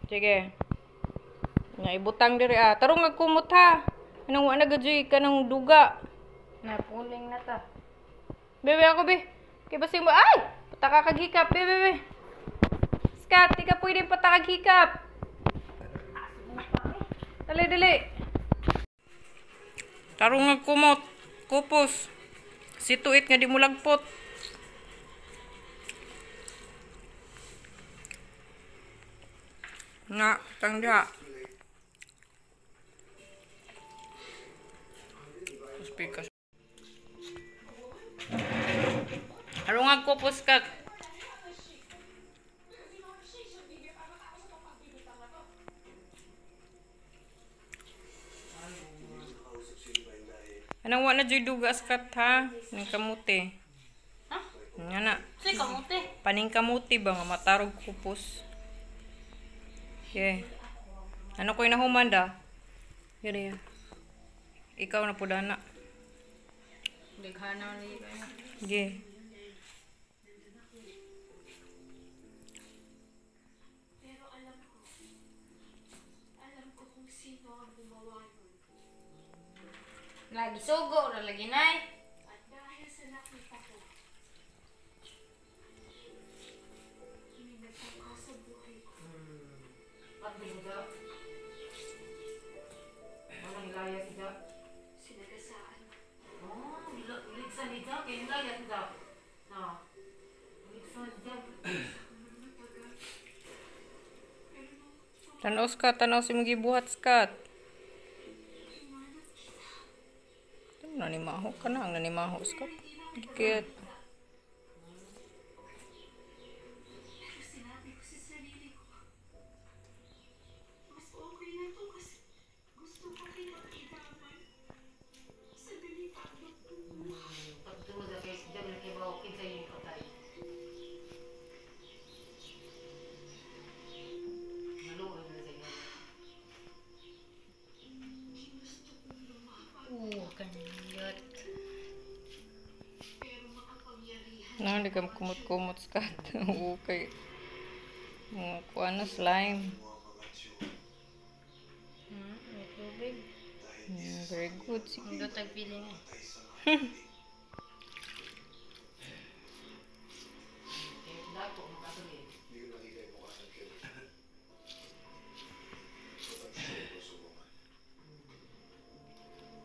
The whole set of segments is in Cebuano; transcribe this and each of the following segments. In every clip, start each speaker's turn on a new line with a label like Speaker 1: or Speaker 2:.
Speaker 1: Sige. Nga ibutang diri ah. Tarong nga kumot ha. Anong wa na gadyoy kanang duga.
Speaker 2: Napuling na ta.
Speaker 1: Bebe ako be. Kay basing mo ay! Pataka kag hikap, bebe be. Skat, di ka pwede patakag hikap. Dali, dali. Tarong nga kumot. Kupos. Situit nga di mo lagpot. Nga, tang diha. Speaker. Tarong nga kupos ka. Anong wa na joy duga skat ha? Ning kamuti.
Speaker 2: Ha?
Speaker 1: Nga na.
Speaker 2: Say kamuti.
Speaker 1: Paning kamuti ba nga matarog kupos. Yeah. Ano ko'y nahuman da? Yun ya. Ikaw na po dana.
Speaker 2: Daghana ni kayo.
Speaker 1: Sige.
Speaker 3: Pero alam ko kung sino ang gumawa nun.
Speaker 2: Lagi sugo ra lagi nay.
Speaker 3: At dahil sa nakita ko, may nagtangka sa buhay ko. Sinagasaan. Matagal. Pero nung
Speaker 1: Tanaw skat, tanaw si mga gibuhat skat.
Speaker 3: hinanap kita,
Speaker 1: Nanimaho ka na, ang nanimaho skat. Gikit.
Speaker 3: Pero sinabi ko sa sarili ko, mas okay na to kasi gusto ko kitang idamay sa delikadong buhay. Ginusto kong lumaban,
Speaker 2: Kaniyot.
Speaker 3: pero makapangyarihan
Speaker 1: Na, hindi ka kumot-kumot skat. Okay. Mga kuha na slime.
Speaker 2: May tubig.
Speaker 1: Very good. Sige.
Speaker 2: Ang dotag feeling eh.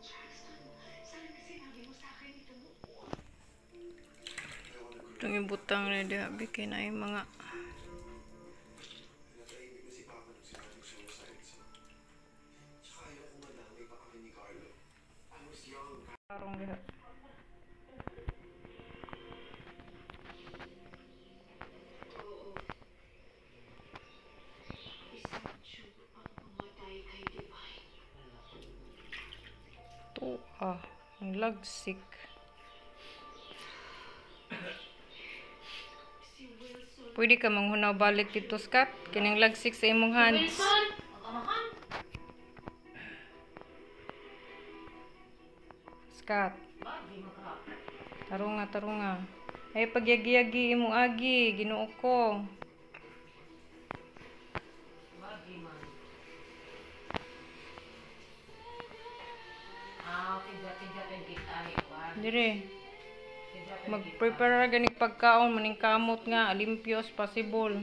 Speaker 3: Charleston, sana sinabi mo sa akin ito noon.
Speaker 1: Itong ibutang na diha, kay na yung mga
Speaker 4: Natahimik na si Papa nung sinabing suicide. So, tsaka ayoko madamay pa kami ni Carlo. I was young.
Speaker 1: Karong diha.
Speaker 3: Oo. Isang tube ang pumatay kay Divine.
Speaker 1: To ah, ang lagsik.
Speaker 3: Si Wilson.
Speaker 1: Pwede ka manghunaw balik dito, Skat. Kining lagsik sa imong hands.
Speaker 2: Wilson! Ang amahan.
Speaker 1: Skat. Tarunga, tarunga. Ay, pagyagi-yagi imong agi. Ginoo ko. Dire. Mag-prepare ra ganig pagkaon maning kamot nga limpyo as possible.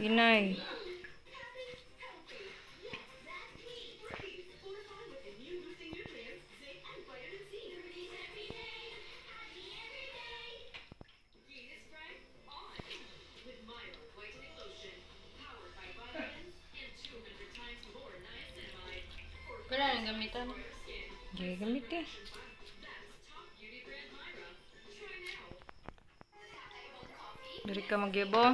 Speaker 1: Inay.
Speaker 2: Wala nang gamitan.
Speaker 1: Di gamit eh. Diri ka magyebo.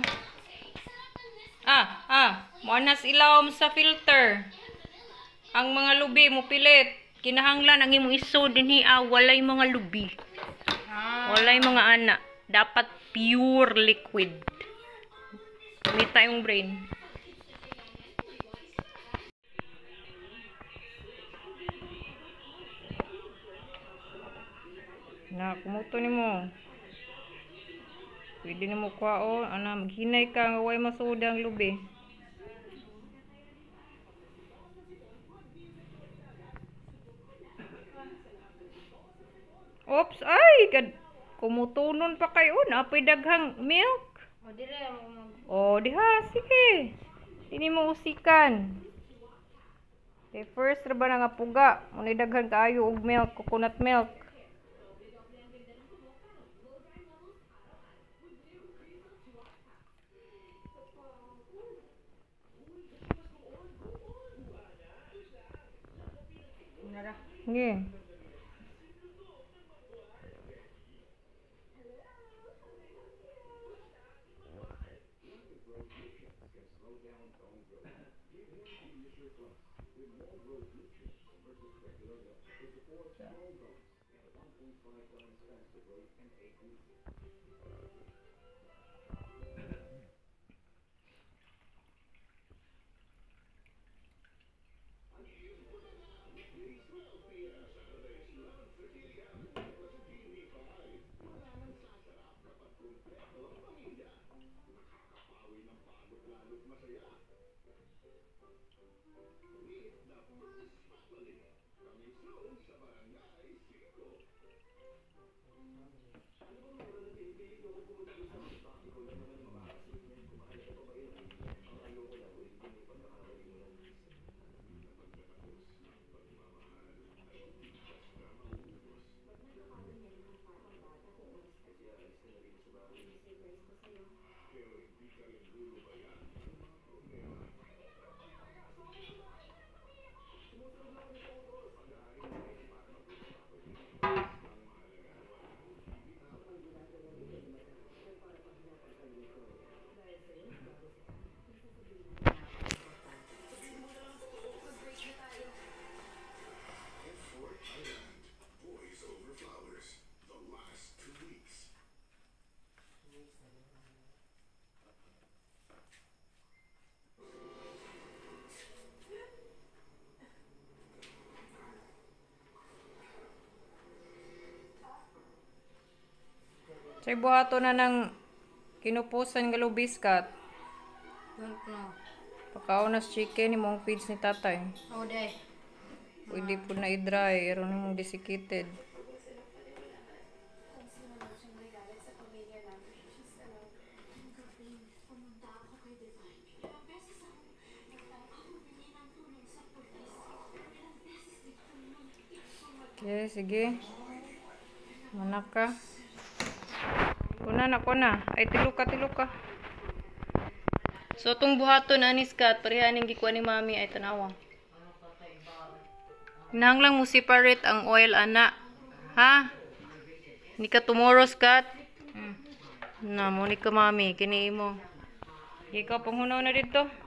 Speaker 1: Muanas ilawom sa filter. Ang mga lubi mo pilit. Kinahanglan ang imong isod dinhi ah, walay mga lubi. Walay mga ana. Dapat pure liquid. Gamita yung brain. Na, kumuto nimo. Pwede nimo kuhaon. Ana, maghinay ka nga way masuda ang lubi. Oops, ay! Kumutunon pa kayo. Naapay daghang milk.
Speaker 2: O, dili mo mag...
Speaker 1: O, diha, sige. Dini mo usikan. Okay, first ra ba na nga puga? Muna'y daghan kaayo og milk, coconut milk.
Speaker 2: Nara.
Speaker 1: Sige.
Speaker 4: Boys Over Flowers, the last 2 weeks.
Speaker 1: Say buhato na ng kinupusan nga lubi, Skat.
Speaker 2: Don't know.
Speaker 1: Pakaon na sa chicken imong feeds ni tatay.
Speaker 2: O, day.
Speaker 1: Pwede po na i-dry, aron imong desiccated. Okay, sige. Manak ka. Kuna na, kuna. Ay, tiluka, tiluka. So, itong buhaton ani Skat, pareha ning gikuha ni mami ay tanawa. Kinahanglan mo separate ang oil ana. Ha? Ni ka tomorrow, Skat. Na mo ni ka mami kini imo. Ikaw panghunaw na dito.